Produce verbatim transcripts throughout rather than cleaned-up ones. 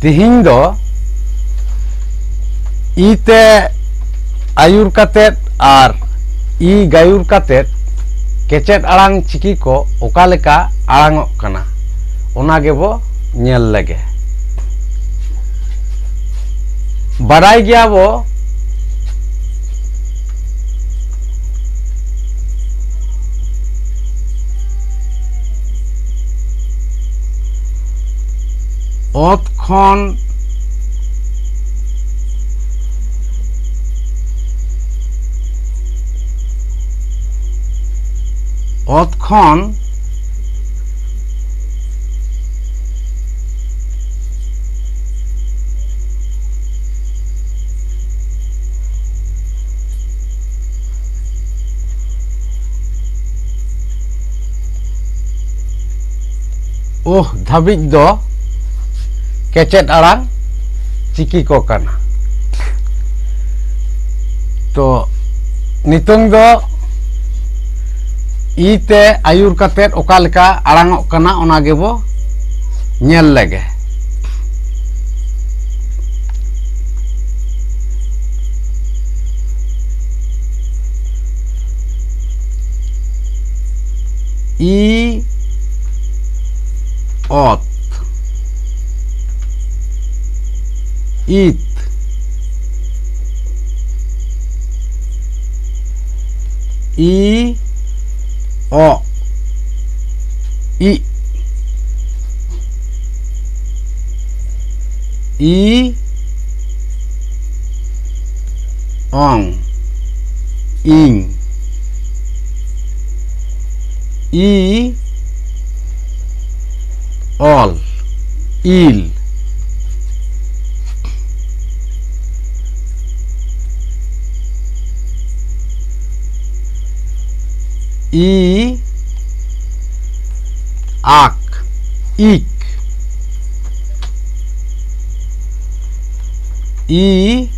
ᱛᱤᱦᱤᱧ ᱫᱚ ᱤ ᱛᱮ ᱟᱹᱭᱩᱨ ᱠᱟᱛᱮᱫ ᱟᱨ ᱤ ᱜᱟᱹᱭᱩᱨ ᱠᱟᱛᱮᱫ ᱠᱮᱪᱮᱫ ᱟᱲᱟᱝ ᱪᱤᱠᱤ ᱠᱚ ᱚᱠᱟ ᱞᱮᱠᱟ ᱟᱲᱟᱝᱚᱜ ᱠᱟᱱᱟ, ᱚᱱᱟ ᱜᱮᱵᱚ ᱧᱮᱞ ᱞᱮᱜᱮ᱾ ᱵᱟᱰᱟᱭ ᱜᱮᱭᱟ ᱵᱚ, ᱚᱛ ᱠᱷᱚᱱ, ᱚᱛ ᱠᱷᱚᱱ ᱳᱦ ᱫᱷᱟᱹᱵᱤᱡ ᱫᱚ ᱠᱮᱪᱮᱫ ᱟᱲᱟᱝ ᱪᱤᱠᱤ ᱠᱚ ᱠᱟᱱᱟ᱾ ᱛᱚ, ᱱᱤᱛᱚᱝ ᱫᱚ ᱤ ᱛᱮ ᱟᱹᱭᱩᱨ ᱠᱟᱛᱮᱫ ᱚᱠᱟ ᱞᱮᱠᱟ ᱟᱲᱟᱝᱚᱜ ᱠᱟᱱᱟ, ᱚᱱᱟ ᱜᱮᱵᱚ ᱧᱮᱞ ᱞᱮᱜᱮ᱾ ᱤ, ᱚᱛ, ᱤᱛ, ᱤ, ᱚᱜ, ᱤᱜ, ᱤ, ᱚᱝ, ᱤᱝ, ᱤ, ᱚᱞ, ᱤᱞ, ᱤ, ᱟᱠ, ᱤᱠ, ᱤ,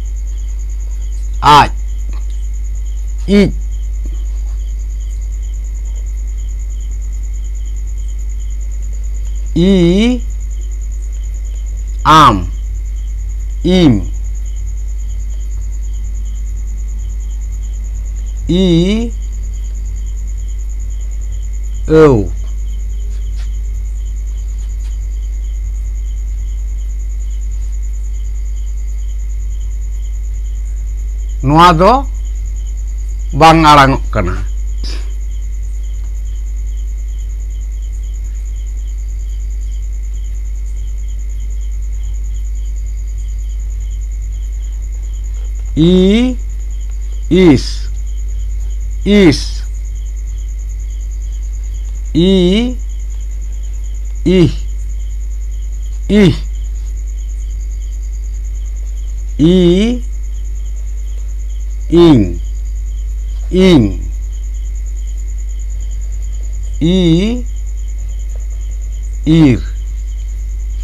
ᱟᱡ, ᱤᱡ, ᱤ, ᱟᱢ, ᱤᱢ, ᱤ, ᱟᱹᱣ᱾ ᱱᱚᱣᱟ ᱫᱚ ᱵᱟᱝ ᱟᱲᱟᱝᱚᱜ ᱠᱟᱱᱟ᱾ ᱤ, ᱤᱥ, ᱤᱥ, ᱤ, ᱤᱦ, ᱤᱦ, ᱤ, ᱤᱧ, ᱤᱧ, ᱤ, ᱤᱨ,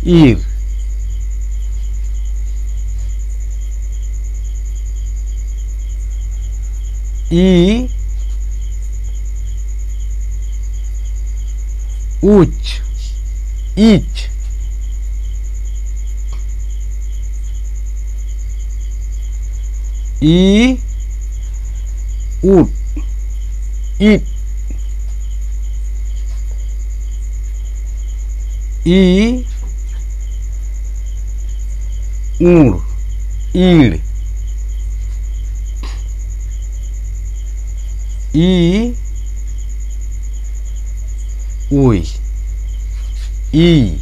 ᱤᱨ, ᱤ, ᱩᱪ, ᱤᱪ, ᱤ, ᱩᱫ, ᱤᱫ, ᱤ, ᱩᱬ, ᱤᱲ, ᱤ, ᱩᱭ, ᱤᱭ,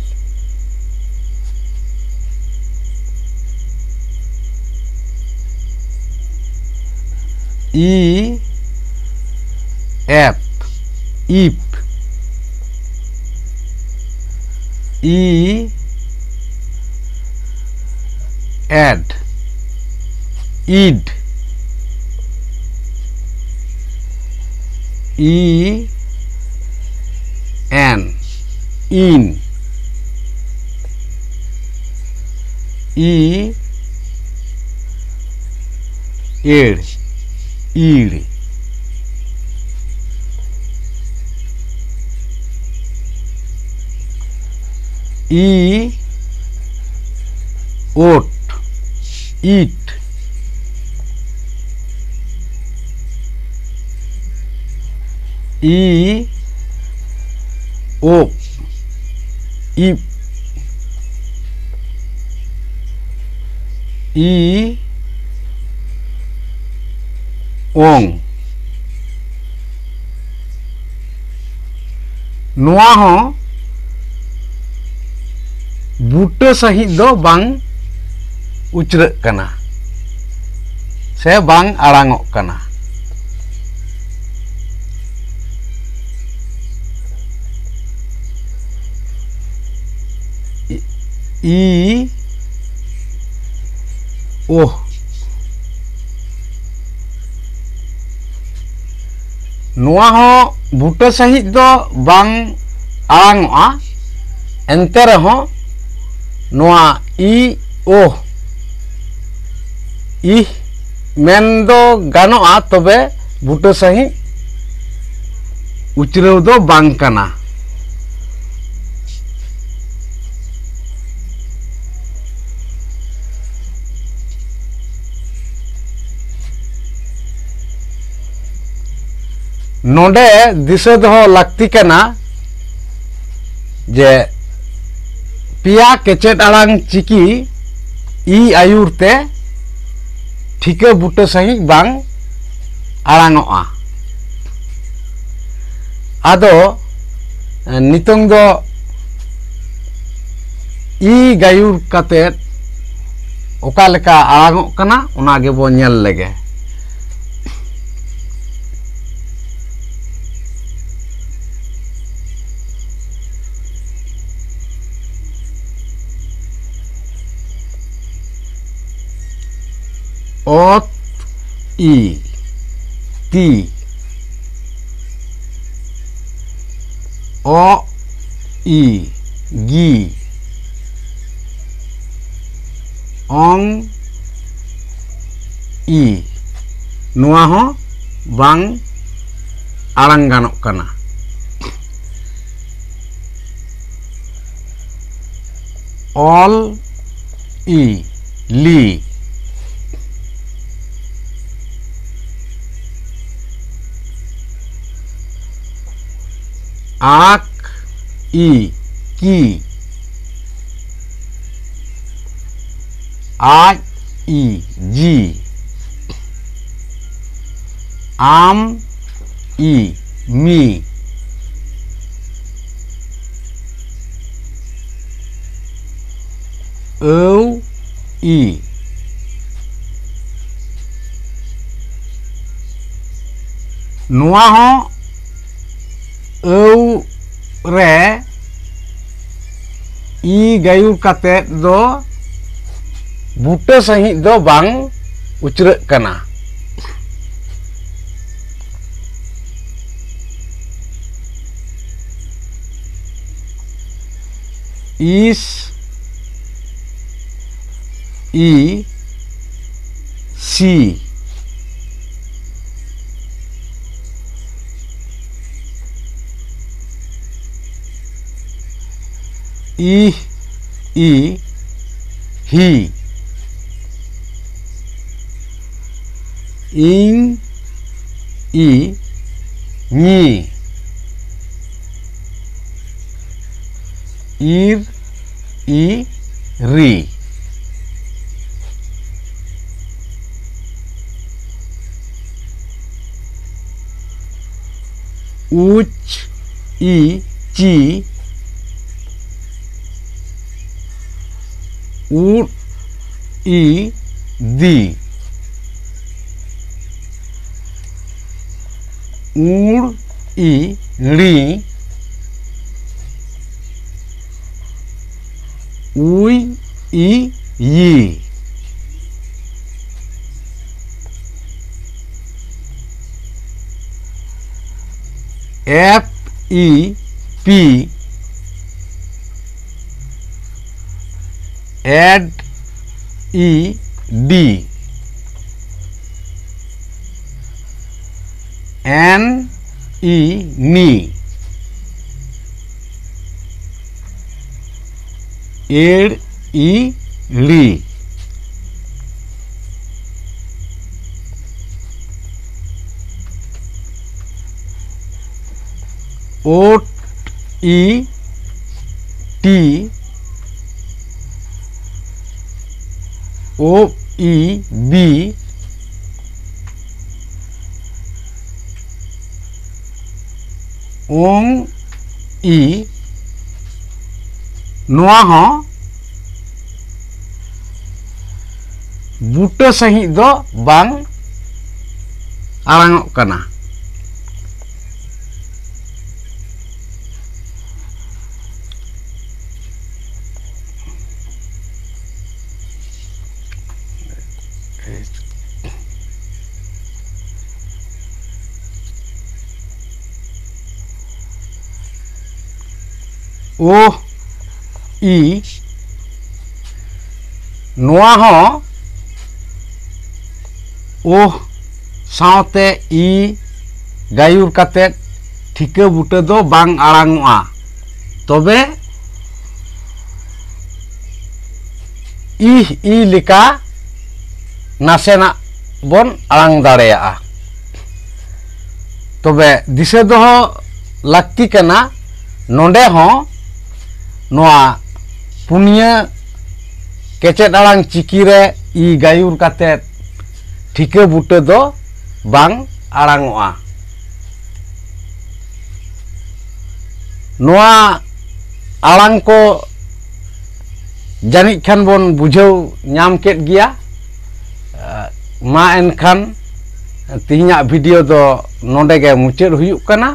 ᱤ, ᱮᱯ, ᱤᱯ, ᱤ, ᱮᱰ, ᱤᱰ, ᱤ, ᱮᱱ, ᱤᱱ, ᱤ, ᱮᱲ, ᱤᱲ, ᱤ, ᱳᱴ, ᱤᱴ, ᱤ, ᱳᱯ, ᱤᱯ, ᱤ, ᱳᱝ᱾ ᱱᱚᱣᱟ ᱦᱚᱸ ᱵᱩᱴᱟᱹ ᱥᱟᱺᱦᱤᱡ ᱫᱚ ᱵᱟᱝ ᱩᱪᱨᱟᱹᱜ ᱠᱟᱱᱟ ᱥᱮ ᱵᱟᱝ ᱟᱲᱟᱝᱚᱜ ᱠᱟᱱᱟ᱾ ᱤ, ᱳᱦ᱾ ᱱᱚᱣᱟ ᱦᱚᱸ ᱵᱩᱴᱟᱹ ᱥᱟᱺᱦᱤᱡ ᱫᱚ ᱵᱟᱝ ᱟᱲᱟᱝᱚᱜᱼᱟ, ᱮᱱᱛᱮ ᱨᱮᱦᱚᱸ ᱱᱚᱣᱟ ᱤ, ᱳᱦ, ᱤᱦ ᱢᱮᱱ ᱫᱚ ᱜᱟᱱᱚᱜᱼᱟ, ᱛᱚᱵᱮ ᱵᱩᱴᱟᱹ ᱥᱟᱺᱦᱤᱡ ᱩᱪᱨᱟᱹᱣ ᱫᱚ ᱵᱟᱝ ᱠᱟᱱᱟ᱾ ᱱᱚᱰᱮ ᱫᱤᱥᱟᱹ ᱫᱚᱦᱚ ᱞᱟᱹᱠᱛᱤ ᱠᱟᱱᱟ ᱡᱮ ᱯᱮᱭᱟ ᱠᱮᱪᱮᱫ ᱟᱲᱟᱝ ᱪᱤᱠᱤ ᱤ ᱟᱹᱭᱩᱨ ᱛᱮ ᱴᱷᱤᱠᱟᱹ ᱵᱩᱴᱟᱹ ᱥᱟᱺᱦᱤᱡ ᱵᱟᱝ ᱟᱲᱟᱝᱚᱜᱼᱟ᱾ ᱟᱫᱚ ᱱᱤᱛᱚᱝ ᱫᱚ ᱤ ᱜᱟᱹᱭᱩᱨ ᱠᱟᱛᱮᱫ ᱚᱠᱟ ᱞᱮᱠᱟ ᱟᱲᱟᱝᱚᱜ ᱠᱟᱱᱟ, ᱚᱱᱟ ᱜᱮᱵᱚ ᱧᱮᱞ ᱞᱮᱜᱮ᱾ ᱚᱛ, ᱤ, ᱛᱤ, ᱚ, ᱤ, ᱜᱤ, ᱚᱝ, ᱤ᱾ ᱱᱚᱣᱟ ᱦᱚᱸ ᱵᱟᱝ ᱟᱲᱟᱝ ᱜᱟᱱᱚᱜ ᱠᱟᱱᱟ᱾ ᱚᱞ, ᱤ, ᱞᱤ᱾ ᱟᱠ, ᱤ, ᱠᱤ᱾ ᱟᱡ, ᱤ, ᱡᱤ᱾ ᱟᱢ, ᱤ, ᱢᱤ᱾ ᱟᱹᱣ, ᱤ᱾ ᱱᱚᱣᱟ ᱦᱚᱸ ᱟᱹᱣ ᱨᱮ ᱤ ᱜᱟᱹᱭᱩᱨ ᱠᱟᱛᱮᱫ ᱫᱚ ᱵᱩᱴᱟᱹ ᱥᱟᱺᱦᱤᱡ ᱫᱚ ᱵᱟᱝ ᱩᱪᱨᱟᱹᱜ ᱠᱟᱱᱟ᱾ ᱤᱥ, ᱤ, ᱥᱤ᱾ ᱤᱦ, ᱤ, ᱦᱤ᱾ ᱤᱧ, ᱤ, ᱧᱤ᱾ ᱤᱨ, ᱤ, ᱨᱤ᱾ ᱩᱪ, ᱤ, ᱪᱤ᱾ ᱩᱫ, ᱤ, ᱫᱤ᱾ ᱩᱲ, ᱤ, ᱲᱤ᱾ ᱩᱭ, ᱤ, ᱭᱤ᱾ ᱮᱯ, ᱤ, ᱯᱤ᱾ ᱮᱰ, ᱤ, ᱰᱤ᱾ ᱮᱱ, ᱤ, ᱱᱤ᱾ ᱮᱲ, ᱤ, ᱲᱤ᱾ ᱳ ᱤ ᱴᱤ ᱳ ᱤ ᱵᱤ ᱳᱝ ᱤ, ᱱᱚᱣᱟ ᱦᱚᱸ ᱵᱩᱴᱟᱹ ᱥᱟᱺᱦᱤᱡ ᱫᱚ ᱵᱟᱝ ᱟᱲᱟᱝᱚᱜ ᱠᱟᱱᱟ᱾ ᱳ ᱤ, ᱱᱚᱣᱟ ᱦᱚᱸ ᱳᱦ ᱥᱟᱶᱛᱮ ᱤ ᱜᱟᱹᱭᱩᱨ ᱠᱟᱛᱮᱫ ᱴᱷᱤᱠᱟᱹ ᱵᱩᱴᱟᱹ ᱫᱚ ᱵᱟᱝ ᱟᱲᱟᱝᱚᱜᱼᱟ᱾ ᱛᱚᱵᱮ ᱤᱦ ᱤ ᱞᱮᱠᱟ ᱱᱟᱥᱮᱱᱟᱜ ᱵᱚᱱ ᱟᱲᱟᱝ ᱫᱟᱲᱮᱭᱟᱜᱼᱟ᱾ ᱛᱚᱵᱮ ᱫᱤᱥᱟᱹ ᱫᱚᱦᱚ ᱞᱟᱹᱠᱛᱤ ᱠᱟᱱᱟ, ᱱᱚᱰᱮ ᱦᱚᱸ ᱱᱚᱣᱟ ᱯᱩᱱᱭᱟᱹ ᱠᱮᱪᱮᱫ ᱟᱲᱟᱝ ᱪᱤᱠᱤ ᱨᱮ ᱤ ᱜᱟᱹᱭᱩᱨ ᱠᱟᱛᱮᱫ ᱴᱷᱤᱠᱟᱹ ᱵᱩᱴᱟᱹ ᱫᱚ ᱵᱟᱝ ᱟᱲᱟᱝᱚᱜᱼᱟ᱾ ᱱᱚᱣᱟ ᱟᱲᱟᱝ ᱠᱚ ᱡᱟᱹᱱᱤᱡ ᱠᱷᱟᱱ ᱵᱚᱱ ᱵᱩᱡᱷᱟᱹᱣ ᱧᱟᱢ ᱠᱮᱫ ᱜᱮᱭᱟ᱾ ᱢᱟ ᱮᱱᱠᱷᱟᱱ ᱛᱮᱦᱮᱧᱟᱜ ᱵᱷᱤᱰᱤᱭᱳ ᱫᱚ ᱱᱚᱰᱮ ᱜᱮ ᱢᱩᱪᱟᱹᱫ ᱦᱩᱭᱩᱜ ᱠᱟᱱᱟ᱾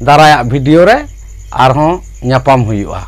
ᱫᱟᱨᱟᱭᱟᱜ ᱵᱷᱤᱰᱤᱭᱳ ᱨᱮ ᱟᱨᱦᱚᱸ ᱧᱟᱯᱟᱢ ᱦᱩᱭᱩᱜᱼᱟ᱾